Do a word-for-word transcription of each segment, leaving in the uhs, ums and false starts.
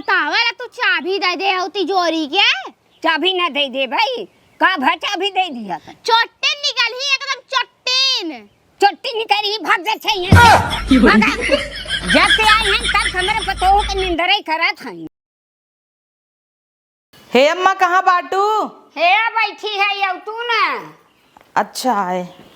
बतावा ला, तू चाबी दे दे हो तिजोरी के। चाबी ना दे दे भाई, का भा चाबी दे दिया था? चोट्टिन निकल ही एकदम चोट्टिन। चोट्टिन निकल ही, भाग जा छै यहाँ से। भागा। जब से आई हैं तब हमरे पतोह के निंदरई करत हैं। हे अम्मा, कहाँ बाटू? हे बैठी है यौ तू ना। अच्छा है।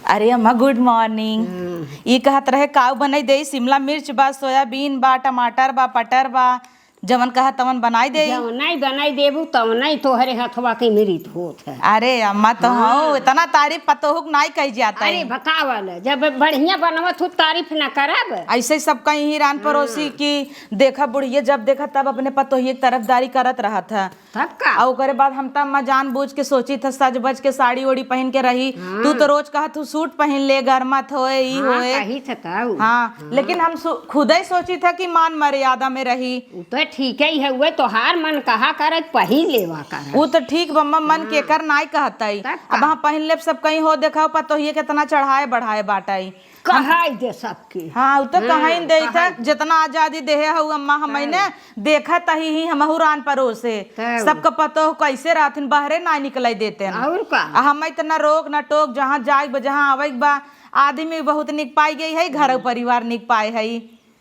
अरे अम्मा, गुड मॉर्निंग। हम्म। ई कहत रहे काऊ बनाई देई, शिमला मिर्च बा, सोयाबीन बा, टमाटर बा, पटर बा, जवन कहा तवन बनाई देई। जवनाई बनाई देबू तवनाई तोहरे हथवा के मिरित होत है। अरे अम्मा, तो हाँ। हूँ इतना तारीफ पतोहुक नाई कही जाता अरे है। बतावल, जब बढ़िया बनवत हूँ तारीफ ना करब। ऐसे सब कहीं ही रान पड़ोसी हाँ। की देखा बुढ़िया जब देखा तब अपने पतोहिए की तरफदारी करत रहत है। तब का? और ओकरे बाद हम त अम्मा जानबूझ के सोची था सज बज के साड़ी ओड़ी पहन के रही। हाँ। तू तो रोज कहा तू सूट पहन ले, गरमत होए, ई हाँ, होए। कही था तऊ। हाँ, हाँ। लेकिन हम सु-, खुदे सोची था कि मान मर्यादा में रही। उ तो ठीक ही है, उहे तोहार मन कहा करत पहिन लेवा कर। उ तो ठीक बा अम्मा, मन हाँ। केकर नाई कहतई। तब अब का? हम पहिन लेब सब कहीं हो देखाओ पतोहिए केतना चढ़ाए बढ़ाए बाटई। कहाई दे सबके। हाँ, उ तो हाँ, कहाई दे था, कहाई। जितना आजादी देहे हऊ अम्मा हमई ने, तब। देखत ही, ही हमहू रान परोसे। तब। सबका पतोह कैसे रहथिन, बहरे ना निकले देते हैं। और का? आ हम इतना रोक ना टोक, जहाँ जाए बा, जहाँ आवे के बा, आदमी बहुत निक पाई गई है, घर हम्म। परिवार निक पाए है।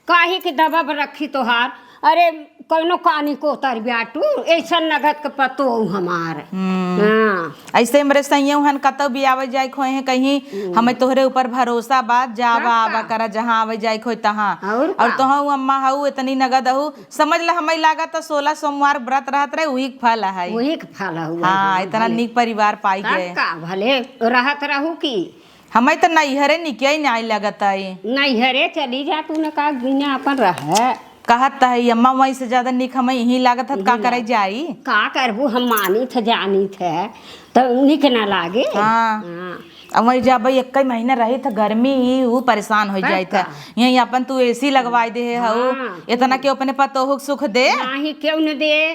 काहे के दबब रखी तोहार? अरे, कौनो कानी को उतर ब्याटू, ऐसन नगद के पतोह हमार। हम्म। हाँ। ऐसे हमरे सैया उहन कतौ भी आवे जाए खोए हैं कहीं, हम्म। हमें तोहरे ऊपर भरोसा बा, जा तब बा, आवा का? करा, जहाँ आवे जाए खोए तहाँ। और और का? तोहू अम्मा हऊ, इतनी नगद हऊ, समझ ला हमें लागत है सोलह सोमवार व्रत रहत रहे, वही के फल है। वही के फल है, हाँ, हाँ, इतना भले। नीक परिवार पाई तब गए। का, भले रहत रहू की। हमें तो नैहरे निकिया ही नाई लगत आई। नैहरे चली जा तू न का दुनिया अपन रहे। कहत है अम्मा वहीं से ज्यादा निक हमें यहीं लागत है, का यहीं करे लाग-, जाई? का करबू, हम मानित है, जानित है, तो निक ना लागे। हाँ। हाँ। अब वहीं जाबे एक ही महीना रही तो गर्मी ही ऊ परेशान हो तब जाइत है। का? यहीं अपन तू एसी लगवाई दे है हऊ, हाँ। इतना के अपने पतोहू के सुख दे। नाही क्यों न दे?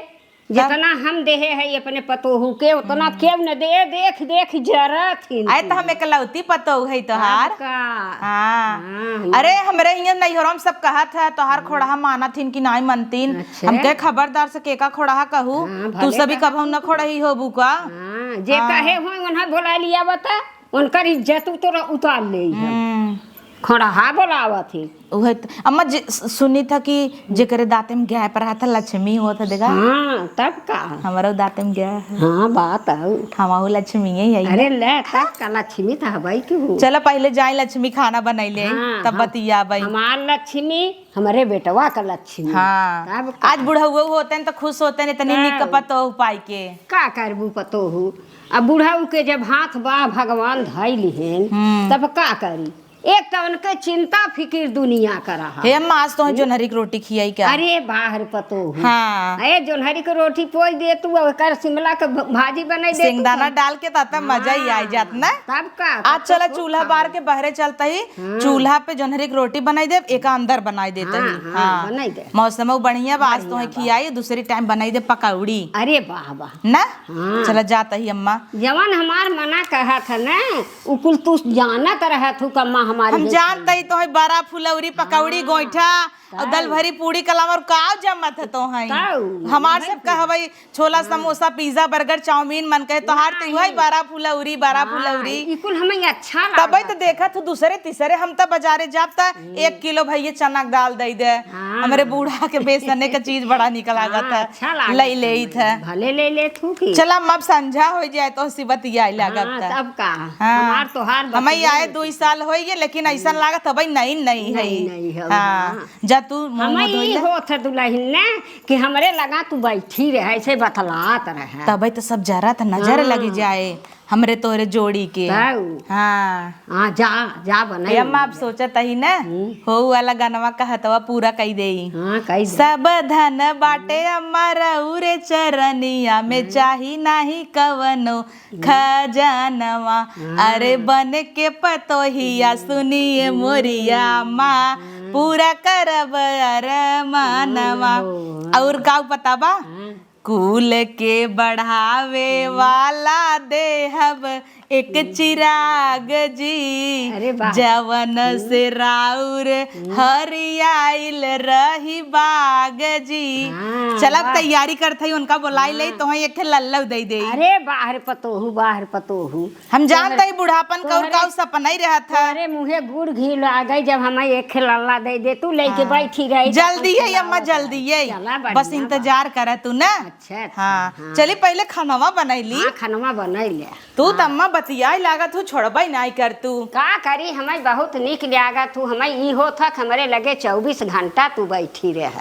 तब? जितना हम देहे है अपने पतोहू के, उतना हम्म। केहू न दे, देख, देख जरत हिन आए तो तू। हम एकलौती पतोहू है तोहार। तब का? हाँ। हाँ, हम अरे, हमरे हियाँ नैहरों में सब कहत है, तोहार हम्म। खोड़हा मानत हिन कि नाई मनतीन। अच्छा। हमके खबरदार से केका खोड़हा कहू, हाँ, तू भले सभी कहा कबहू तू। न खोड़ही होबू का? हाँ, जे हाँ। कहे हो, उन्हें बुला लिया बता। उनकर इज्जत उतर-, उतार ले है। हम्म। खोड़हा बोलावत है। उहे त, अम्मा जी, सु-, सुनी था कि जेकरे दांते में गैप रहा था, लक्ष्मी होत है, देखा? हाँ, तब का? हमारो दांते में गैप है। हाँ, बात है। हमारो लक्ष्मी यही है। अरे ले, तब का लक्ष्मी तो हवाई की हो। चलो, पहले जाए लक्ष्मी खाना बनाई ले, हाँ, तब हम, बतिया भाई। हमार लक्ष्मी, हमारे बेटवा का लक्ष्मी। हाँ। तब का? आज बुढ़ऊ होते हैं तो खुश होते हैं, इतनी तब। निक पतोह पाई के। का करबू पतोहू? अब बुढ़ऊ के जब हाथ बा भगवान धई लिहेन, हम्म। तब का करी? एक तो उनके चिंता फिकिर दुनिया का रहा। हे अम्मा, आज तो हम्म। जोन्हरी के रोटी खियाई क्या? अरे बाहर पतोहू। हाँ। ए जोन्हरी के रोटी पोई दे तू, ओकर शिमला के भ-, भाजी बनाई दे तू, शेंगदाना डाल के तात मजा ही आई जात ना। तब का? आज चला चूल्हा बार के बहरे चलता ही, हाँ। चूल्हा पे जोन्हरी के रोटी बनाई देब, एक अंदर बनाई देता ही। हाँ, हाँ, हाँ। बनाई दे। मौसम बढ़िया बा, आज तो बढ़िया बा। खियाई, दूसरी टाइम बनाई दे पकौड़ी। अरे वाह, वाह। ना? हाँ। चला जाता ही अम्मा। जवन हमार मना कहा था ना, उ कुल तू जानत रहत हूँ कम्मा हमारी हम जानत ही तो है बरा फुलौरी, पकौड़ी, हाँ। गोइठा, और तब। दल भरी पूड़ी कलाम और का जमत है तो है। तब। हमार सब कहवई छोला, हाँ। समोसा, पिज्जा, बर्गर, चाउमीन मन कहे, तोहार तो वही। बरा फुलौरी, बरा हाँ, फुलौरी। ई कुल हमें अच्छा तबे लागत। तो देखत हूँ, दूसरे तीसरे हम तो बाजारे जाब त हम्म। एक किलो भैया चना के दाल दे दे। हाँ। हमरे बूढ़ा के बेसने के चीज बड़ा निक लागत हाँ, है। अच्छा लागत ले है। ले थे। भले ले ले थू की। चला, अब संझा हो जाए तो सी बतियाए लागत हाँ, है। तब का? हाँ। हमार तोहार हमें बतिया आए ले। दो साल हो गए, लेकिन ऐसा हम्म। लागत है भाई, नई नई है। नई नई है, हाँ। हाँ। जा तू मुंह हमें धोई ई ले। होत है दुल्हन ने कि हमरे लगा तू बैठी रहे, ऐसे बतलात रहे। तबे तो सब जरा त नजर हाँ। लगी जाए हमरे तोहरे जोड़ी के। ताऊ। हाँ। हाँ, जा, जा बनाई ए अम्मा, आप ले। सोचत ही ना, हम्म। हो वाला गनवा का हतवा पूरा कई देई। हाँ, कई दे। सब धन बाटे अम्मा रउरे चरनिया में, हम्म। चाही नाही कवनो हम्म। खजानवा। हाँ। अरे बन के पतोहिया सुनिए मोरिया माँ, हम्म। पूरा करब अरमानवा। ओहो। और का पता बा? हाँ। कुल के बढ़ावे वाला देहब एक चिराग जी, अरे वाह। जवन से राउर हरियाइल रही बाग जी। हाँ, चला, अब वाह। तैयारी करत हई, उनका बोलाई ले, हाँ। तोहई एक ठे लल्लव दे दे। अरे बाहर पतोहू, बाहर पतोहू। हम जानत तोहरे, हई बुढ़ापन का और तोहरे, का सपना ही रहत है। तोहरे मुँहे गुड़ घी लागई, जब हमें एक ठे लल्ला दे दे, तू लेके हाँ। बैठी रही, जल्दी है अम्मा, जल्दी है। चला, बढ़िया बा। बस इंतजार कर तू ना। अच्छा, अच्छा, हाँ। हाँ। चली पहले खानवा बनाई ली। हाँ, खानवा बनाई ले। तू त हाँ। अम्मा बतियाए लागत हू, छोड़बई नाई कर तू। का करी, हमें बहुत नीक लागत हू। हमें ई होत ह कि हमरे लगे चउबीस घंटा तू बैठी रह।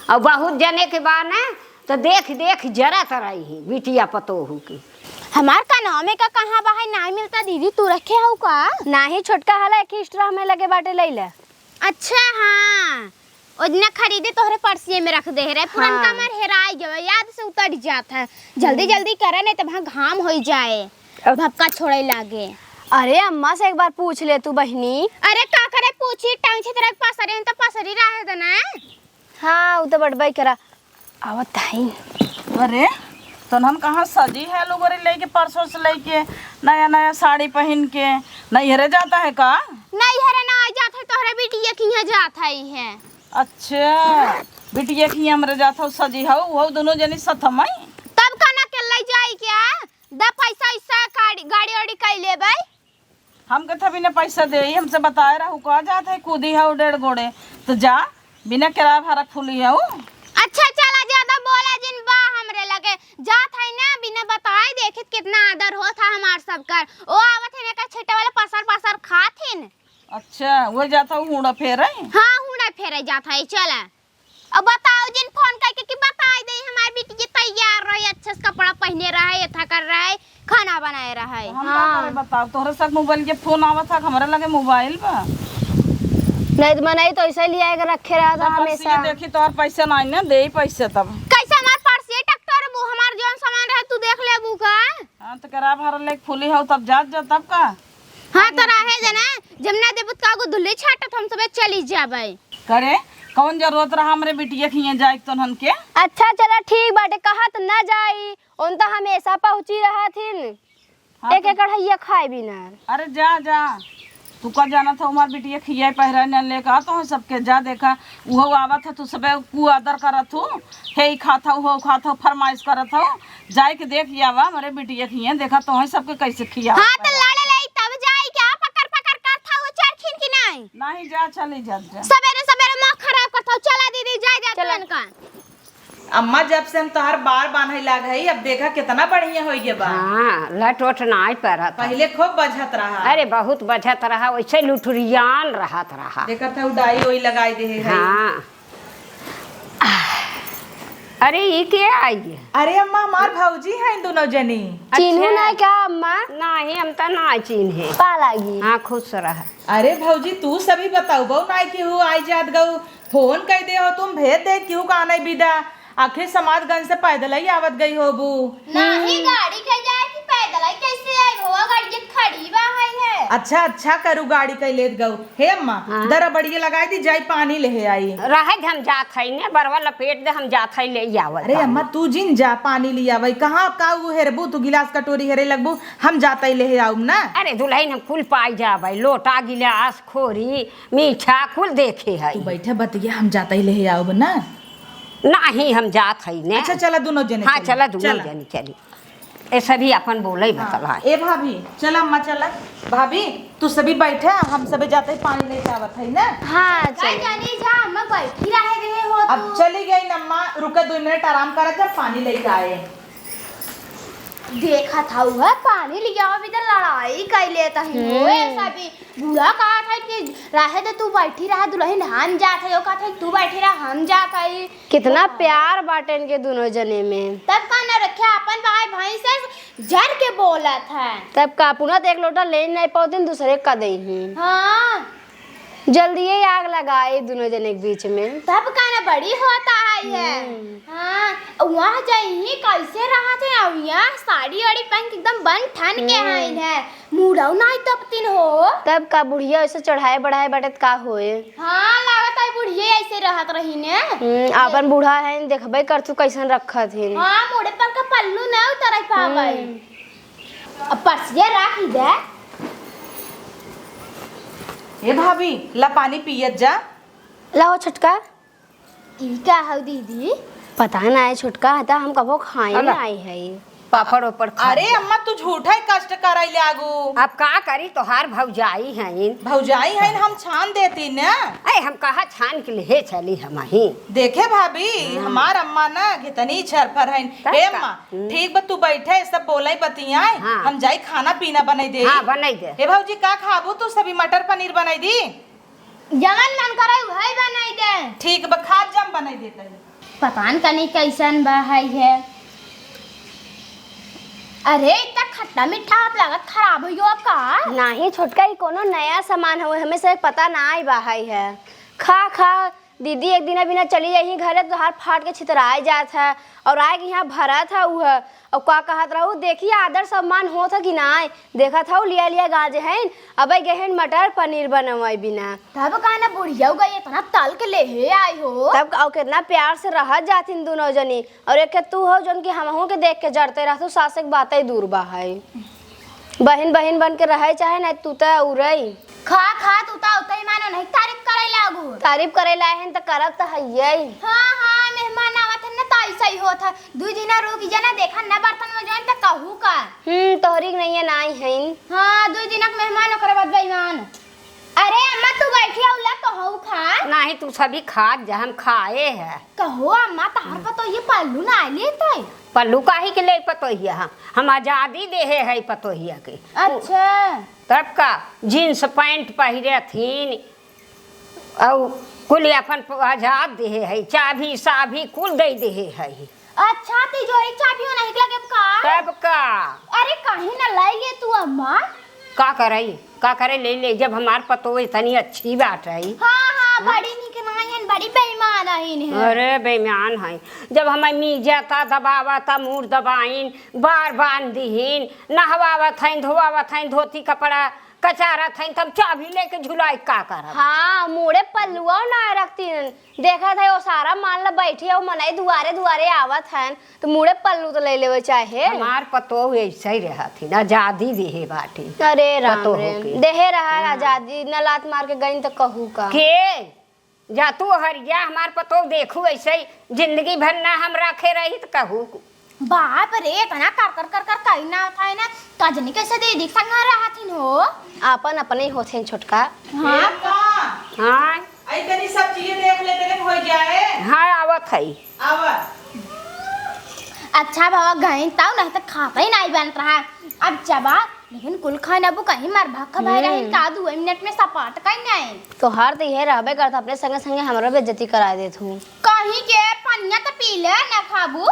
और बहुत जने के बा ना, तो देख देख जरत रही बिटिया पतोहू की। हमार कनवा में का कहाँ बा है, नाई मिलता दीदी, तू रखे हऊ का? नाही, छोटका हला एक ही extra हमें लगे बाटे, लई ले। अच्छा, हाँ, ओ दिना खरीदे तोहरे पर्सिये में रख दे रहे, पुरनका हाँ। हमार हेराई गवा, याद से उतर जात है। जल्दी हम्म। जल्दी करे, नहीं तो वहाँ घाम होई जाए, अब भपका छोड़े लागे। अरे अम्मा से एक बार पूछ ले तू बहिनी। अरे का करे पूछी, टांग छे तरह पसरी, तो पसरी रहे देना है। हाँ, उ तो बड़बई करा। आवत हई। अरे, तोहन कहाँ सजी है लोग रे, लेके परसों से लेके नया नया साड़ी पहिन के नैहरे जाता है का? नैहरे ना जात है, तोहरे बिटिया के यहाँ जात है, है। अच्छा, बिटिया के यहाँ हमरे जात हो सजी हो, वो दोनों जनी सथ में। तब का ना के ले जाई क्या? द पैसा ऐसा गाड़ी, गाड़ी वाड़ी कई लेबै। हम कथा बिना पैसा दे, हमसे बताए रहू का जात है, कूदी है डेढ़ गोड़े, तो जा, बिना किराया भाड़ा फूली है उ। अच्छा, चला, ज्यादा बोला जिन बा हमरे लगे, जात है ना, बिना बताए देखित कितना आदर होत है हमार सबकर। ओ आवत है ना, का छिट्टा वाला पसर पसर खात हिन। अच्छा, वो जात हूँ हुड़ा फेरे? हाँ, हुड़ा फेरे जात है, चला। अब बताओ जिन फोन करके कि बताई दे, हमार बिटिया तैयार रहे, अच्छे से कपड़ा पहने रहे, एथा कर रहे, खाना बनाए रहे। तो हम का हाँ। करे बताओ, तोहरे सब मोबाइल के फोन आवत है, हमरे लगे मोबाइल बा। नहीं तो मनई तो ऐसे लिया के रखे रहा था सब हमेशा। देखी तोहर पैसा नहीं ना दे पैसा तब। कैसे हमार पर्स ये ट्रैक्टर वो हमार जौन सामान रहे तू देख लेबू का? हाँ तो करा भर ले फूली हो तब जात जा तब का? हाँ तो रहे जना, जब ना देबू तो का गो धुल्ली छाटत हम सबे चली जाबै। करे, कौन जरूरत रहा हमरे बिटिया के हियां जाए के तोहन के? अच्छा, चला ठीक बाटे, कहत ना जाई, उन त हमेशा पहुँची रहत हिन। हाँ, एक तो एक अढ़ैया खाए बिना। अरे जा, जा, तू का जानत हो, हमार बिटिया खियाए पहिराए न लेके आ, तो सबके जा देखा, उहो आवत है, तू सबे कु आदर करत हूँ, हे ई खात हूँ, हो खात हूँ, फरमाइश करत हूँ, जाए के देख आवा हमरे बिटिया के हियां, देखा तोहई सबके कैसे खियावत हाँ, तो है। लड़े लई तब जाई क्या? पकड़ पकड़ करत हऊ चरखिन की नहीं? नहीं, जा, चली जा, जा। सबेरे सबेरे मुँह खराब करत हऊ। चला दीदी, जाए जा चला। तुरंत का। अम्मा, जब से हम तोहार बार बांधे लाग हई, अब देखा कितना बढ़िया होइ गया बा। हाँ, लट वट नाई परत है। पहिले खूब बझत रहा। अरे, बहुत बझत रहा, वैसे लुटुरियान रहत रहा। देखत हऊ डाई ओई लगाई दे है। हाँ। अरे, ई के आई है? अरे अम्मा, हमार भौजी हैं दोनों जनी। चिन्हू अच्छा। नहीं का अम्मा? नहीं, हम तो ना चिन्हे। पा लागी। हाँ, खुश रह। अरे भौजी, तू सभी बताउबो नाई केहू आई जात गऊ, फोन कई दे हो तुम, भेज दे केहू का आने बिदा। आखिर समाजगंज से पैदल ही आवत गई होबू। नाही, गाड़ी के जाए कि पैदल ही कैसे आई हो? गाड़ी के खड़ी बा है, है। अच्छा, अच्छा करू गाड़ी कई लेत गऊ। हे अम्मा, हाँ। दरा बढ़िया लगाई दी, जाई पानी लेहे आई। रहे दे, हम जात हई ने, बरवा लपेट दे, हम जात हई ले आवत अरे हई। अम्मा, तू जिन जा पानी ले आवई, कहाँ का उ हेरबू तू, गिलास कटोरी हेरे लगबू, हम जात हई लेहे आउम ना। अरे दुलहिन, हम कुल पाई जाबई, लोटा गिलास खोरी मीठा कुल देखे हई। तू बैठे बतिया, हम जात हई लेहे आउम ना। नाही, हम जात हई ने। अच्छा चला दुनो जने हाँ, चली। चला दुनो चला। जने चली। ए सभी अपन बोलई हाँ, बतलाई। ए भाभी, चला अम्मा, चला। भाभी, तू सभी बैठे, हम सभी जात हई पानी लेके आवत हई ना। हाँ, जाए चल। जानी जा, अम्मा बैठी रहे रहे हो अब तू। चली गई न अम्मा, रुके दुइ मिनट आराम करत, जब पानी लेके आए। देखत हऊ है, पानी लियावा भी तो लड़ाई कई लेत ही हो, हम्म। ए सभी। बूढ़ा कहत है कि रहे दे, तू बैठी रहा दुलहिन, हम जात है, ओ कहत है तू बैठी रहा, हम जात है। कितना प्यार बाटे इनके दुनो जने में। तब का न रखे, अपन भाई भाई से जर के बोलत है। तब का अपना तो एक लोटा ले नहीं पावतिन, दूसरे का देही। हाँ। जल्दी ही आग लगाए दुनो जने के बीच में। तब का न बड़ी होत है ये। हम्म। हाँ, वहाँ जाई कैसे रहत है, और यहाँ साड़ी वाड़ी पहन के एकदम बन ठन के हम्म। आइन है। मुड़ौ नाई तपतिन हो। तब का बुढ़िया ऐसे चढ़ाए बढ़ाए बाटे त का होए? हाँ, लागत है बुढ़िया ऐसे रहत रही ने। हम्म, आपन बूढ़ा है, देखबे करथू कैसन रखत हिन। हाँ, मुड़े पर का पल्लू ना उतरई पावे। हम्म। अब परसिया राख दे। ए भाभी, ला पानी पियत जा। लाओ छोटका। ई का हौ दीदी? पता नाहीं छोटका, है त हम कबो खाए अला। नाहीं है। पापड़ ओपड़ खा अरे ले। अम्मा, तू झूठा ही कष्ट करइ लागू। अब का करी, तोहार भौजाई हइन। भौजाई हइन, हम छान देती न। अरे हम कहा छान के लिए चली हम ही। देखे भाभी, हम्म। हमार अम्मा ना कितनी छरफर हइन। तब ए का? अम्मा, हम्म। ठीक बा, तू बैठे, सब बोले बतियाए, हाँ। हम जाई खाना पीना बनाई दे। हाँ, बनाई दे। ए भौजी, का खाबू तू? सभी मटर पनीर बनाई दी। जवन मन करे उहइ बनाई दे। ठीक बा, खात जा, हम बनाई देत हई। पता न कनी कइसन बा हई है। अरे, इतना खट्टा मीठा हाथ लागत खराब होइ गवा का? नाहीं छोटका, ई कोनो नया सामान हवे, हमें से पता नाहीं बा हई है। खा खा, दीदी एक दिना बिना चली जाई घरे, तोहार फाट के छितराइ जात है, और आए के यहाँ भरत है उ है। और का कहत रहू, देखी आदर सम्मान होत ह कि नाय? देखत हऊ लिया लिया गाजे हइन, अबे गहन मटर पनीर बनवाई बिना। तब का ना बुढ़िया गई इतना तल के लेहे आई हो। तब का, और कितना प्यार से रहत जाथिन दुनो जनी, और एक तू हो जौन कि हमहू के देख के जरते रहतू, सास के बातें दूर बा है। बहिन बहिन बन के रहे चाहे ना, तू त उरई। खा खा, तू त उतई मानो नहीं तारीफ करे लागू। तारीफ करे लाए हन त करब त हइये। हाँ हाँ, मेहमान आवत हन न त ऐसा ही होत है। दुइ दिना रुक जा ना, देखा न बर्तन में जोइन त कहू का। हम्म, तोहरी के नइया नाई हइन। हाँ, दुइ दिना के मेहमान ओकरे बाद बेईमान। अरे अम्मा, तू बैठी हऊ ला, कहू खा। नाहीं, तू सभी खात जा, हम खाए है। कहो अम्मा, तहार पतोहिया पल्लू ना लेत है? पल्लू काहे के ले पतोहिया? हम, हम आजादी देहे है पतोहिया के। अच्छा। तब का, जींस पैंट पहिरे थीन, अउ कुल अपन प-, आजाद देहे है, चाभी साभी कुल दे देहे है। अच्छा, तिजोरी चाभी हो नहीं लगे का? तब का। अरे कहीं ना लाई ले तू अम्मा। का करई, का करे, ले ले, जब हमार पतोह इतनी अच्छी बात है। हाँ हाँ, हाँ? बड़ी निक नाई हन, बड़ी बेईमान हइन है। अरे बेईमान है, जब हमें मीजता, दबावता, मूड़ दबाइन, बार बांध दिहिन, नहवावत हइन, धोवावत हइन, धोती कपड़ा कचारत हइन, तब चाभी लेके झुलाई का करब? हाँ, मूड़े पल्लुआ ना रखती हन। देखत है, ओ सारा मान ला बैठी है, ओ मनई दुआरे दुआरे आवत हन, तो मूड़े पल्लू तो ले लेवे चाहे। हमार पतोह ऐसे ही रहत ही, आजादी देहे बाटी। अरे राम पतोह रे, के। देहे रहा हाँ। आजादी, न लात मार के गइन तो कहू का। के? जा तू हरिया, हमार पतोह देखू ऐसे ही, जिंदगी भर ना हम रखे रही तो कहू। बाप रे, इतना कर कर कर कर कहीं ना था ना, कजनी कैसे दीदी के संग रहत हिन हो? आपन अपने ही होत हैं छोटका। हाँ। ए माँ। हाँ। आई तनी सब चीजें देख ले, तनी हो जाए। हाँ, आवत है। आवा। अच्छा बाबा, गई ताऊ नहीं तो खाता ही नहीं बनत रहा। अब चबा, लेकिन कुल खाना बु कहीं मार भक्ख भाई रही हम्म। का दू मिनट में सपाट कहीं नहीं। तोहार तो यह रहबे करता, अपने संगे संगे हमरा बेइज्जती करा देत हूँ। कहीं के पनिया तो पी ले ना खाबू।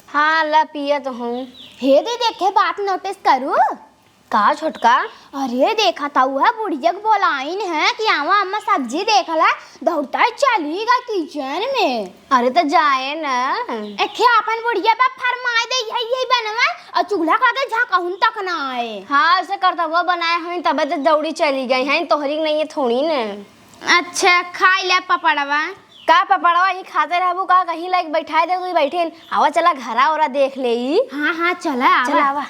हाँ, ला पियत हूँ। हे दे देखे, बात नोटिस करू। का छोटका? अरे देखा था, वह बुढ़िया के बोलाइन है कि आवा अम्मा सब्जी देख ला, दौड़ता है चली गा किचन में। अरे तो जाए ना। एखे अपन बुढ़िया बा फरमाए दे, यही यही बनवा, और चूल्हा का आगे झाँकहुन तक ना आए। हाँ, उसे करता वो बनाए हुई, तबे तो दौड़ी चली गई हैं, तोहरी के नहीं है थोड़ी ना। अच्छा, खाई ले पपड़वा। का पपड़वा ई खाते रहबू का? कहीं लाइक बैठाए दे, कोई बैठे न। आवा चला घरा ओरा देख ले ई। हाँ, हाँ, चला, आवा। चला, आवा।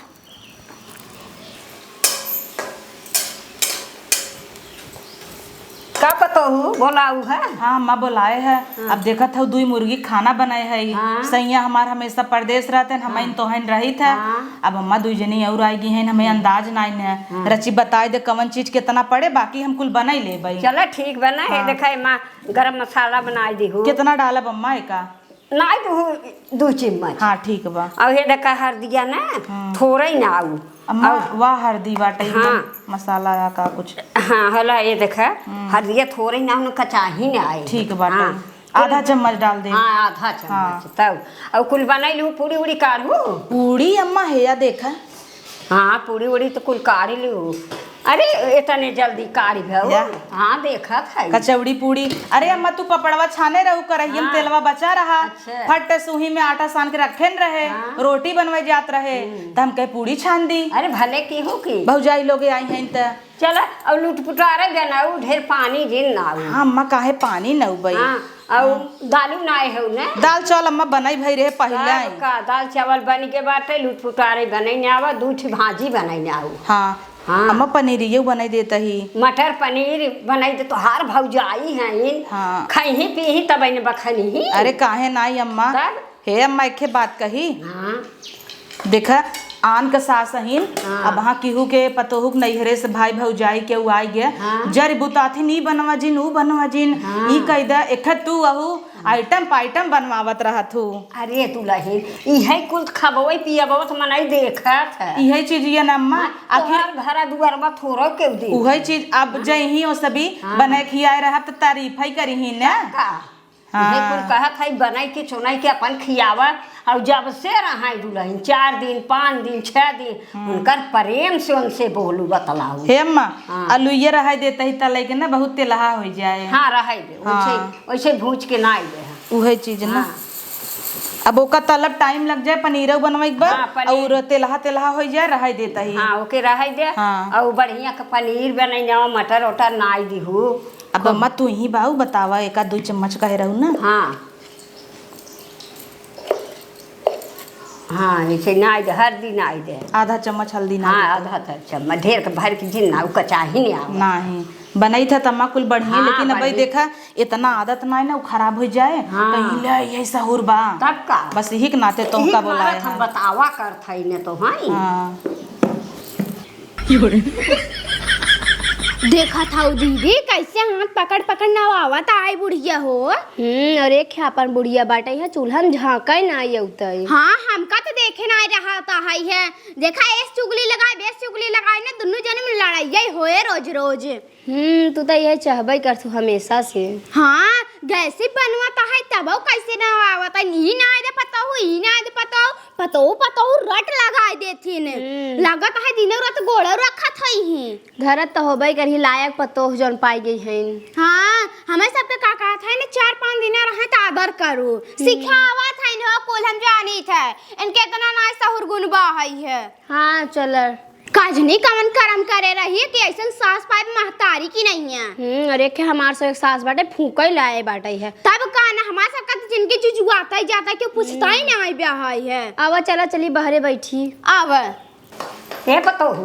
का पतोहू बोलाऊ है? हाँ, अम्मा बोलाए है। हाँ। अब देखत हऊ, दुई मुर्गी खाना बनाए है। हाँ। सैया हमार हमेशा परदेस रहते हैं, हम हाँ। इन तोहन रहित है। हाँ। अब अम्मा दुई जनी और आएगी हैं, हमें अंदाज नाइन है। हाँ। रची बताए दे कवन चीज कितना पड़े, बाकी हम कुल बनाई लेबई। चला ठीक बा ना, हे हाँ। देखा, एमा गरम मसाला बनाई दिहू। कितना डालब अम्मा एका? नाई दिहू, दू चम्मच। हाँ, ठीक बा। और हे देखा हरदिया ना, हम्म। थोड़ा ही ना आऊ। अम्मा, और वाह हरदी बाटे, एकदम हाँ। मसाला या का कुछ। हाँ, हला ये देखा, हम्म। हरदिया थोड़ा ही ना, उन्हें कचाही ना आए। ठीक बाटे। हाँ। आधा चम्मच डाल दे। हाँ, आधा चम्मच। हाँ। तब, और कुल बनाई लू, पूड़ी उड़ी काढ़ू? पूड़ी अम्मा है या देखा। हाँ, पूड़ी उड़ी तो कुल काढ़ लू। अरे, इतने जल्दी काढ़ी भऊ? या। हाँ, देखत है। कचौड़ी पूड़ी। अरे अम्मा, तू पपड़वा छाने रहू, करहिया में हाँ। तेलवा बचा रहा। अच्छा। फट से उही में आटा सान के रखे न रहे, हाँ। रोटी बनवे जात रहे, हम्म। त हम कहे पूड़ी छान दी। अरे, भले केहू की। भौजाई लोगे आई हैं त। चला, अब लुटपुटारे बनाऊ, ढेर पानी जिन ना आऊ। हाँ अम्मा, काहे पानी न उबई? हाँ, अउ हाँ। दालू ना आए हो ने? दाल चावल अम्मा बनाई भई रहे पहिले तब आई। का, दाल चावल बन के बाटे, लुटपुटारे बनाई ना आवा, दू ठी भाजी बनाई ना आऊ। हाँ। हाँ। अम्मा पनीरियो बनाई देता ही। मटर पनीर बनाई दे, तोहार भौजाई हैं इन। हाँ। खइही पीही तब इन बखनी ही। अरे काहे नाई अम्मा? तब? हे अम्मा, एक ठे बात कही। हाँ। देखा, आन क सास अहिन, हाँ। अब हाँ केहू के पतोहू के नैहरे से भाई भौजाई केहू आई गया, हाँ। जर बुताथिन, "ई बनवा जिन, ऊ बनवा जिन, हाँ। ई कई दा, एक तू अहू, आइटम पाइटम बनवावत रहत हू।" अरे दुलहिन, इहे कुल खबवे पियबवे त मनई देखत है। इहे चीज ये ना अम्मा, हाँ, आखिर तोहार घरा दुआरवा थोड़ो केहू दिन उहे चीज, अब हाँ। जइही ओ सभी हाँ। बने खियाए रहब त तारीफ ही करिही ना। तब का? हाँ। इहे कुल कहत है, बनाई के चुनाई के अपन खियावा, अउ जब से रहाई दुलहिन, चार दिन, पाँच दिन, छह दिन, हम्म। उनकर प्रेम से उनसे बोलू बतलाऊ। हे अम्मा, हाँ। आलू ये रहाई देता ही तले के ना बहुत तेलहा हो जाए। हाँ, रहाई दे, हाँ। वैसे, वैसे भूज के ना आई दे। उहे चीज ना। हाँ। अब ओका तलब टाइम लग जाए, पनीरौ बनवाई के बाद, हाँ, पनीर। और तेलहा तेलहा हो जाए, रहाई देता ही। हाँ, ओके रहाई दे। हाँ। और बढ़िया के पनीर बनई ना, मटर उटर ना आई दिहू। अब खूब। अम्मा, तू ही बाऊ बतावा, एक आध दो चम्मच कहे रहू ना। हाँ। हाँ, ऐसे ना आई दे, हल्दी ना आई दे। आधा चम्मच हल्दी ना हाँ, देता। आधा चम्मच, ढेर के भर के जिन ना, उ कचाही नहीं आवा। नहीं, बनई था तम्मा कुल बढ़िया, हाँ, लेकिन अब बढ़िया। देखा, इतना आदत ना है ना, उ खराब हो जाए। हाँ। कहीं ले, यही सहूर बा। तब का? बस यही के नाते तो यही उनका के बोला मारत है। हम बतावा करत हई ने तो, हाँ। हाँ। देखत हऊ दीदी, कैसे हाथ पकड़ पकड़ नवावत आई बुढ़िया हो। हम्म, और एक है अपन बुढ़िया बाटे है, चूल्हा में झांके ना अउतई। हाँ, हमका तो देखे ना रहत है। देखा, एस चुगली लगाए, बेस चुगली लगाए ना, दुनू जने में लड़ाई होए रोज रोज। हम्म, तू तो यही चाहबे करथू हमेशा से। हाँ, गैस ही बनवा तो है, तबो कैसे ना आवत है, ई ना आए दे पतोहू, ई ना आए दे पतोहू, पतोहू, पतोहू रट लगाए देथिन। हम्म। लागत है दिनो रात गोड़ो रखत हई। घर त होबे करही लायक पतोह जौन पाई गई हईन। हाँ, हमें सबके का कहत है ना, चार पाँच दिन रहे त आदर करू। हम्म। सिखावत है हो कुल हम जानी थे, इनके इतना ना सहूर गुन बा है। हाँ, चल। काजनी कवन करम करे रही कि ऐसन सास पाए महतारी की नहीं है। हम्म, अरे के हमार से एक सास बाटे, फूके लाए बाटे है। तब का ना, हमार सबका तो जिनकी जुजुआता ही जाता है, क्यों पूछता ही ना आई ब्याह है। आवा, चला, चली बहरे बैठी। आवा। ए पतोहू,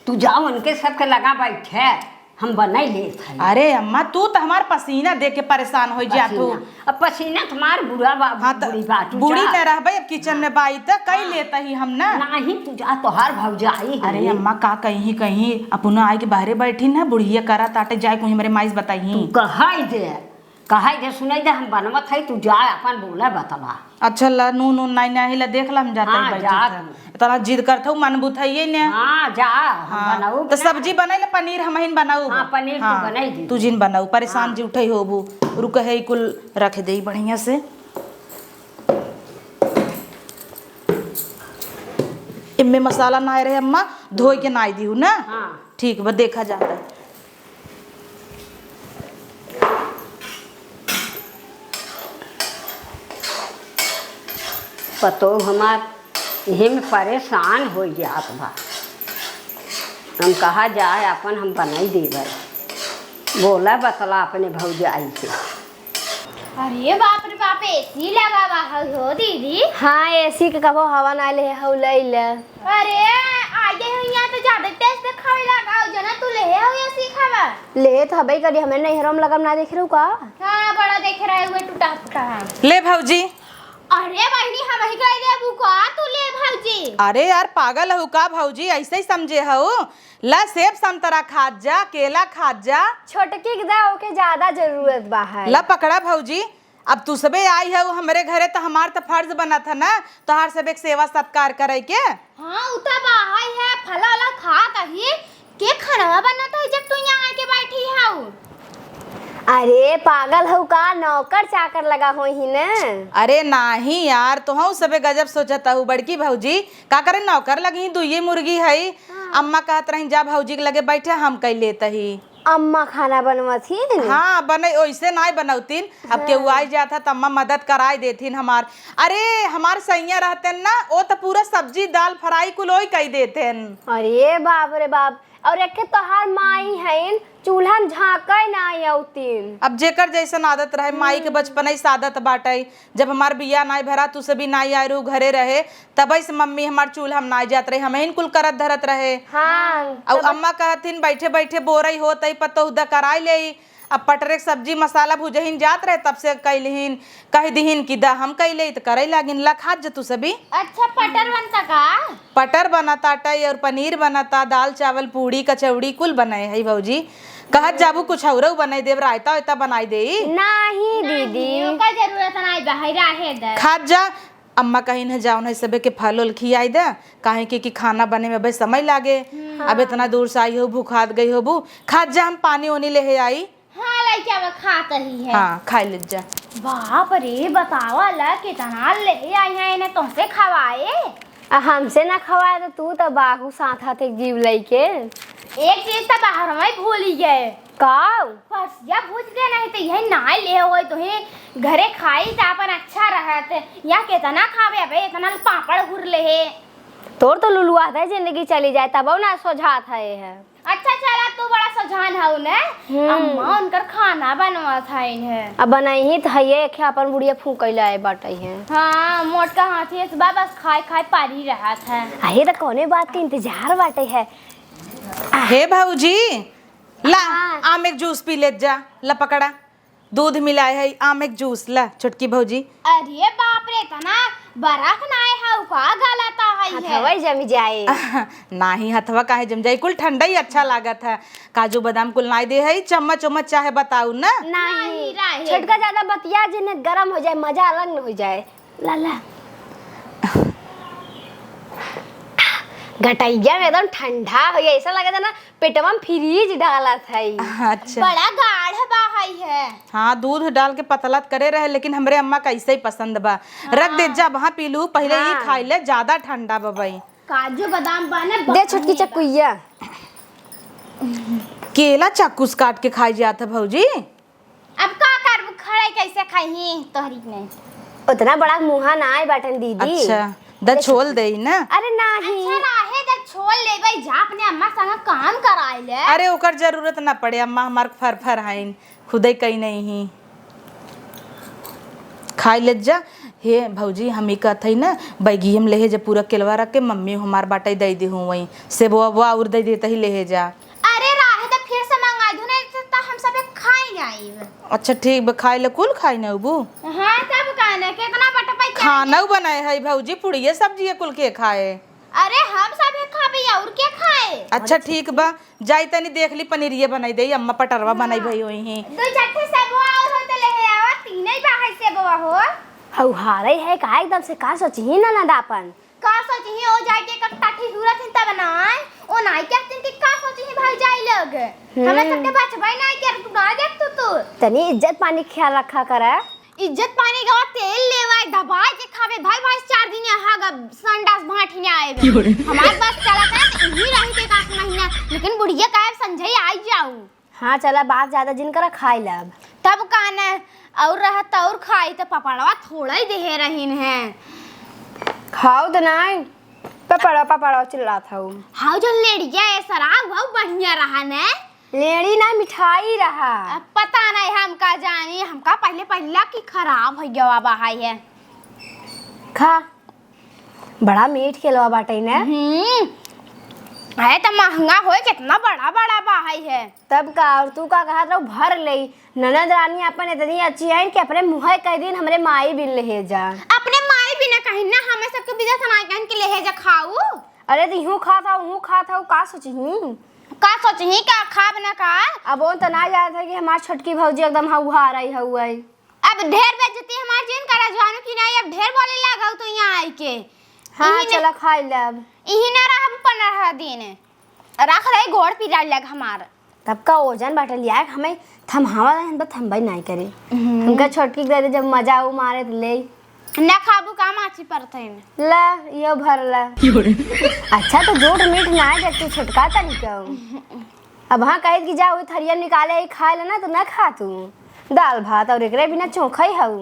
तू जाओ उनके सबके लगा बैठे, हम बनाई लेत हई। अरे अम्मा, तू तो हमार पसीना देख के परेशान हो जात हो। पसीना। अब पसीना तुम्हार बुरा बा-, हाँ, त बूढ़ी बा, तू बूढ़ी जा। न रहबे, अब किचन में बाई त कई हाँ। लेत ही हम ना। नाही, तू जा, तोहार भौजाई है। अरे अम्मा, का कहीं, कहीं अपना आए के बाहरे बैठी ना, बुढ़िया करा ताटे, जाए कोई हमरे माई से बताई। तू कहाई दे, कहाई दे, सुनाई दे, हम बनवत हई, तू जा, अपन बोला बतला। अच्छा ला, नून, नून नाई, नाई ला, देख ला, हम जाते हाँ, ही बैठी जा था। तू। इतना जिद करत हऊ, मन बुथाइए ने। हाँ, जा, हम हाँ, बनाऊ तो बना। सब्जी बनाई ले, पनीर हमहिन बनाऊ। हाँ, पनीर तू हाँ, बनाई दी। तू जिन बनाऊ, परेशान हाँ। जी उठई होबू। रुक है, कुल रख दे बढ़िया से। इनमें मसाला ना रहे अम्मा, धोई के नाई दिहू ना। हाँ। ठीक बा, देखा जाता है। पतोह हमार इहे में परेशान हो जात बा। हम कहा जाए, अपन हम बनाई देबै। बोला बतला अपने भौजाई से। अरे बाप रे बाप, एसी लगा बा हो दीदी। हाँ, एसी के कबो हवा ना ले हऊ, ले ले। अरे, आगे हो यहाँ तो ज्यादा तेज देखावे लगा हो, जना तू ले हो एसी खावा। ले तो हबे करी, हमें नैहरों में लगम ना देख रहू का? हाँ, बड़ा देख रहे हुए टूटा फूटा है। ले भौजी। अरे बहिनी, हम ही कह देबू का तू ले भौजी? अरे यार, पागल हऊ का भौजी, ऐसे ही समझे हऊ? ला सेब संतरा खात जा, केला खात जा। छोटकी के दा ओके ज्यादा जरूरत बा है। ला पकड़ा भौजी, अब तू सबे आई हऊ हमरे घरे त हमार त फर्ज बनत है ना, तोहार सबे के सेवा सत्कार करे के। हाँ, उ त बाहर है, फला वाला खात अही। के खाना बनत है जब तू यहाँ आके बैठी हऊ? अरे पागल हऊ का, नौकर चाकर लगा होई ही न? अरे नाही यार, तोहू सबे गजब सोचत हऊ। बड़की भौजी का करे, नौकर लगी ही, दुइये मुर्गी हई। हाँ। अम्मा कहत रही जा भौजी के लगे बैठे, हम कई लेत ही। अम्मा खाना बनवत ही न? हाँ, बने ओइसे नाई बनौतीन। अब हाँ। केहू आई जात है त अम्मा मदद कराई देथिन हमार। अरे हमार सैया रहतेन ना, ओ त पूरा सब्जी दाल फ्राई कुल ओई कई देतेन। अरे बाप रे बाप, और एक तोहार माई हईन, चूल्हा में झांके नाई अउतीन। अब जेकर जैसन आदत रहे, माई के हम्म। बचपन से आदत बाटे। जब हमार बियाह नाई भरा, तू सभी नाई आए रहू घरे रहे, तबे से मम्मी हमार चूल्हा में नाई जात रहे, हमहिन कुल करत धरत रहे। हाँ, और तब अम्मा कहथिन, "बैठे बैठे बोरई होत है, पतोह द कराई लेई।" अब पटरे के सब्जी मसाला भुजहिन जात रहे, तब से कैलहिन, कह दिहिन कि द हम कैले, त करे लागिन। ला खात जा तू सभी। अच्छा, पटर बनता का? पटर बनत आटे और पनीर बनता, दाल चावल पूड़ी कचौड़ी कुल बने है भौजी। कहत जाबू कुछ औरऊ बने देब, रायता वायता बनाई देई। नाही नहीं, दीदी। ओकर जरूरत नाही बा, है रहे दे। खात जा। अम्मा कहिन है जाओ नहीं सबे के फल उल खियाई दे, काहे कि, कि खाना बने में अबे समय लागे। हम्म। अब इतना दूर से आई हो, भूखात गई होबू। खात जा, हम पानी ओनी लेहे आई। हाँ, लइके आवा, खात ही है। हाँ, खाई ले जा। बाप रे, बतावा ला, कितना ले आई है, इन्हें तुमसे खवाए। आ, हमसे ना खवाए तो तू तो बाहू साथ हाथ एक जीव लइके। एक चीज तो बाहर में भूली गए। का? परसिया भूज दे, नहीं तो यही ना ले होई तो ही घरे खाई तो अपन अच्छा रहत। या कितना खावे अबे, इतना पापड़ घुर ले है। तोर तो लुलुआ है, जिंदगी चली जाए तबो ना सोझात है, है। अच्छा चला, तू बड़ा सजान हऊ ने। हम्म। अम्मा उनकर खाना बनवत हईन है। अब बनाई ही त हइये, एक अपन बुढ़िया फूंकैले आए बाटई है। हाँ, मोटका हाथी से बा, बस खाए खाए पारी रहत है। अरे त कौने बात के इंतजार बाटे है। हे भौजी, ला, हाँ। आम एक जूस पी लेत जा, ला पकड़ा। दूध मिलाए है, आम एक जूस ला, छोटकी भौजी। अरे बाप रे, इतना बर्फ नाय है, का गलत है? हथवा जम जाए। नाही, हथवा काहे जम जाए, कुल ठंडा ही अच्छा लागत है। काजू बादाम कुल नाय दे है, चम्मच उम्मच चाहे बताऊ ना। नाही, नाही, रहे। छोटका ज्यादा बतिया जिन्हें गरम हो जाए, मजा अलग न हो जाए। ला, ला। गटैया में एकदम ठंडा हो गया, ऐसा लगा था ना पेटवा में फ्रिज डालत हई। अच्छा। बड़ा गाढ़ बा हई है। हाँ, दूध डाल के पतला करे रहे, लेकिन हमरे अम्मा का ऐसे ही पसंद बा। रख दे हाँ। जा, वहाँ पी लू, पहले ही हाँ। खाई ले, ज्यादा ठंडा बा भाई। काजू बादाम बाने दे छोटकी चक्कुइया। केला चाकू से काट के खाई जात है भौजी। अब का करबू, खड़े कैसे खाई तोहरी नहीं? उतना बड़ा मुँहा ना आए बाटन दीदी। अच्छा, द छोल देई ना। अरे नाही। अच्छा रहे, द छोल लेबै जा, अपने अम्मा संग काम कराए ले। अरे ओकर जरूरत ना पड़े, अम्मा हमार फर फर हईन, खुदे कई नहीं ही। खाई लेत जा। हे भौजी, हम ई कहत हई ना, बैगिये में लेहे जा पूरा केलवा रख के, मम्मी हमार बाटई दई दे हूँ वहीं। सेबवा और दई देत ही, लेहे जा। अरे राहे त फिर से मंगाई दू, नहीं तो, तो हम सबे खाई जाइब। अच्छा ठीक बा, खाई ले, कुल खाई ना उबू। हाँ, तब का ना, कितना बटपई खाना बनाए है भौजी, पुड़िया सब्जी कुल के खाए। अरे हम सबे खाबे और के खाए? अच्छा ठीक बा, जाई तनी देख ली पनीरिया बनाई दे, अम्मा पटरवा बनाई भई होई हैं। दो चार ठे सेबवा और हो तो ले आवा, तीन ही बा है सेबवा हो। हऊ हारे है का एकदम से, का सोची ही ननद आपन? का सोचही, ओ जाके एक टाठी हुरत हिन तब नाय, ओ नाय के तिन के का सोचही भाई जाई लोग। हम्म। हमें सबके बचबाई नाय के तू ना देख तू तू। तनी इज्जत पानी ख्याल रखा करे। इज्जत पानी का तेल लेवाए, दबाए के खावे भाई, भाई चार दिन यहाँ ग-, संडास भांट ही ना आए। क्यों रे? हमार बस चला था, तो इही रही के एक आध महीना, लेकिन बुढ़िया का अब समझे आई जाऊ। हाँ, चला, बात ज्यादा जिन करा, खाई लब। तब का न, और रहत और खाई, त पपड़वा थोड़ा ही देहे रहीन है। खाओ त नाई, पपड़वा, पपड़वा चिल्लात हऊ। हाउ, जो लेड़िया ए सराउ हऊ, बढ़िया रहा न। लेड़ी ना, मिठाई रहा। अब पता नहीं, हम का जानी, हमका पहले पहिला की खराब हो गया बा है। खा। बड़ा मीठ केलवा बाटे न। हम्म। है त महंगा होए, कितना बड़ा बड़ा बा है, है। तब का, और तू का कहत रहू, भर लेई। ननद रानी अपन इतनी अच्छी है कि अपने मुँहे कह दिन हमरे माई बिन लेहे जा। अपने माई बिना कहीं ना, हमें सबके बिना सुनाई कहीं के लेहे जा खाऊ। अरे त इहूँ खात हऊ, उहूँ खात हऊ, का सोचही? का सोचही, का खाब ना का? अब वो त ना जात है कि हमार छोटकी भौजी एकदम हऊ हारई हऊ है। अब ढेर बेइज्जती हमार जिन करा जानू कि नहीं, अब ढेर बोले लागल तू यहाँ आई के। हाँ, इही ने, चला खाई लेब। इही ना रहब पन्द्रह दिन। रख रही गोड़ पिराए लग हमार। सबका ओजन बाटे लिया के हमें थम्हावा, हम तो थम्बई नाहीं करे। हम्म। हमका छोटकी के दे दे, जब मजा आऊ मारे तो ले। ना खाबू का माछी परत है में? ला, यो भर ला। अच्छा, तो जूठ मीठ ना है, जब तू छोटका तरीका हो। अब हाँ कहे कि जा, वही थरिया निकाले, आई खाए ला ना, तो ना खा तू। दाल भात और एकरे बिना चोखा ही हऊ।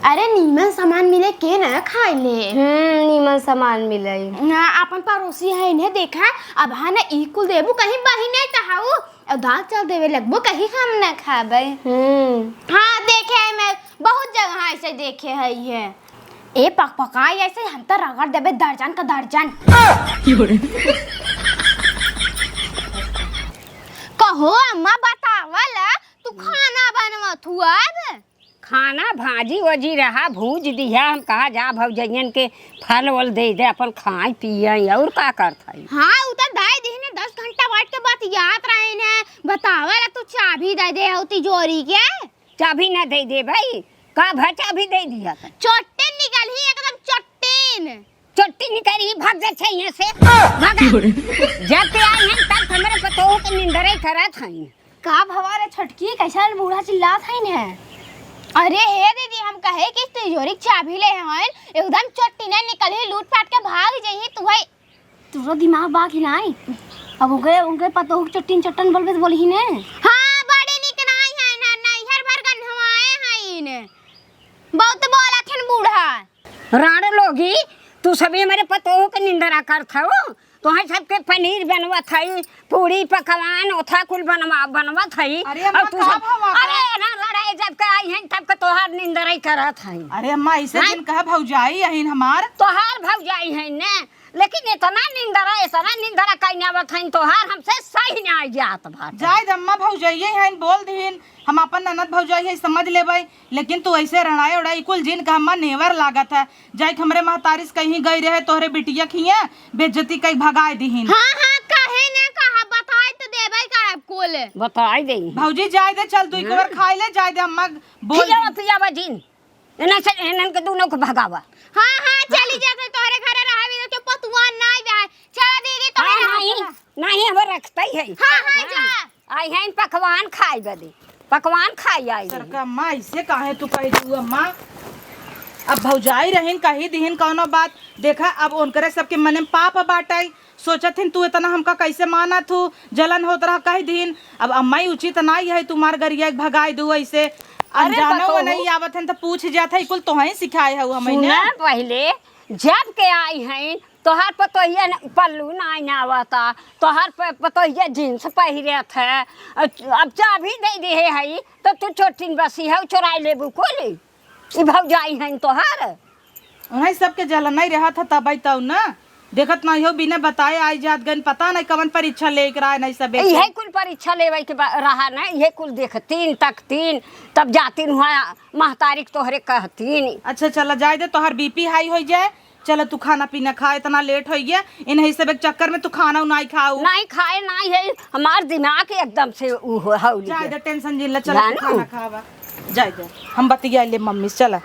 अरे, नीमन सामान मिले के ना खाए ले। हम्म, नीमन सामान मिले। ना, अपन पड़ोसी है, इन्हें देखा, अब हाँ ना, ई कुल देबू, कहीं बही नहीं तो हाउ। और दाल चावल देवे लगबो, कहीं हम ना खाबे। हम्म। हाँ, देखे है, मैं बहुत जगह ऐसे देखे है ये। ए पकपकाई ऐसे हम तो रगड़ देबे दर्जन का दर्जन। कहो अम्मा, बतावल, तू खाना बनवत हु अब? खाना भाजी वजी रहा, भूज दिया। हम कहा जा भौजइयन के फल वल दे दे, अपन खाई पिए, और का करत हई? हाँ, उ तो दाई दीहिन, दस घंटा बैठ के बतियात रहिन, बतावल, तू चाबी दे दे हो तिजोरी के। चाबी ना दे दे भाई, का भा चाबी दे दिया था? चोट्टिन निकलही एकदम चोट्टिन। चोट्टिन निकलही, भाग जा छे यहाँ से, भाग। जब ते आई हैं तब हमरे पतोह के निंदरे करत हैं। का भवा रे छोटकी, कैसन बूढ़ा चिल्लात हइन है? अरे हे दीदी, हम कहे कि तिजोरी के चाबी ले हन, एकदम चोट्टिन निकलही, लूट फाट के भाग जइही, तू भाई तोरो दिमाग बा कि नाई? अब उनके, उनके पतोह के चट्टिन चट्टन बोलबे तो बोलही ने। हाँ, बड़ी निक नाई है ना, नैहर भर गन्हवाए हईन। बहुत बोलत हन बूढ़ा। राड़ लोगी, तू सभी हमरे पतोह के निंदरा करत हऊ। तोहे सबके पनीर बनवत हई, पूड़ी पकवान ओथा कुल बनवा, बनवत हई। अरे अम्मा, और तू का सब, भवा का? अरे ना लड़ाई जब के आई हैं तब के तोहार निंदरई करत हई। अरे अम्मा, ऐसे हैं? जिन कहा भौजाई अहिन हमार। तोहार भौजाई हैं ने, लेकिन इतना निंदरा, इतना निंदरा कहीं आवत हईन तोहार, हमसे सही ना जात बाटे। जाए दे अम्मा, भौजाइये हईन, बोल दिहिन, हम अपन ननद भौजाई है समझ लेबै, लेकिन तू ऐसे रड़ाई उड़ाई कुल जिन का हमार नेवर लागत है। जाए के हमरे महतारी से कहीं गई रहे, तोहरे बिटिया खिया बेइज्जती कई भगाए दिहिन। हाँ, हाँ, काहे ना कहा, बताए तो देबै करब कुल। बताई दे। भौजी जाए दे, चल तू एक बार खाए ले, जाए दे अम्मा बोल पियावा, दी। पियावा जिन। इन्हन से, इन्हन के दोनों को भगावा। हाँ, हाँ, चली जाते तोहरे घरे रहा भी तो पतुआ ना आवे। चला दीदी, तो हाँ, मेरा नहीं, हाथ लगा। नहीं, हम रखते ही है। हाँ, हाँ, जा। आई हैं पकवान खाए बदे, पकवान खाए आई हैं। सरका अम्मा, ऐसे काहे तू कह दू अम्मा? अब भौजाई रहिन, कही दिहिन कौनो बात। देखा, अब उनकरे सबके मन में पाप बाटे, सोचत हिन, तू इतना हमका कैसे मानत हू? जलन होत रहा, कह दीन। अब अम्मा ही उचित नाई है, तुम्हार गरिया के भगाई दू ऐसे। अरे अनजानो पतोहू। नहीं आवत हन तो पूछ जात है, कुल तोहई सिखाए हऊ हमें ने। सुना पहले, जब के आई हैं, तोहार पतोहिया न-, पल्लू नाई ना आवता, तोहार प-, पतोहिया जींस पहिरत है। अब चाबी दे दे है, तो तू चोटिन बसी है, चुराई लेबू कुल। ई भौजाई हैं तोहार। उन्हें सबके जलन नहीं रहा था तब तऊ ना। देखत नहीं हो, बिना बताए आई जात गन, पता नहीं कवन परीक्षा लेके रहा नहीं सब। इहे कुल परीक्षा लेवे के बा-, रहा ना, इहे कुल देखतीन, तकतीन, तब जातीन हुआ महतारी के तोहरे कहतीन। अच्छा चला जाए दे, तोहर बीपी हाई हो जाए। चला तू खाना पीना खा, इतना लेट हो गया, इन्हें सब एक चक्कर में तू खाना नहीं खाऊ। नहीं खाए, नहीं है, हमार दिमाग एकदम से उ हो, हौली जाए गया। दे, टेंशन जिन ला, चला तू जानू? खाना खावा। जाए दे, हम बतिया ले मम्मी से, चला।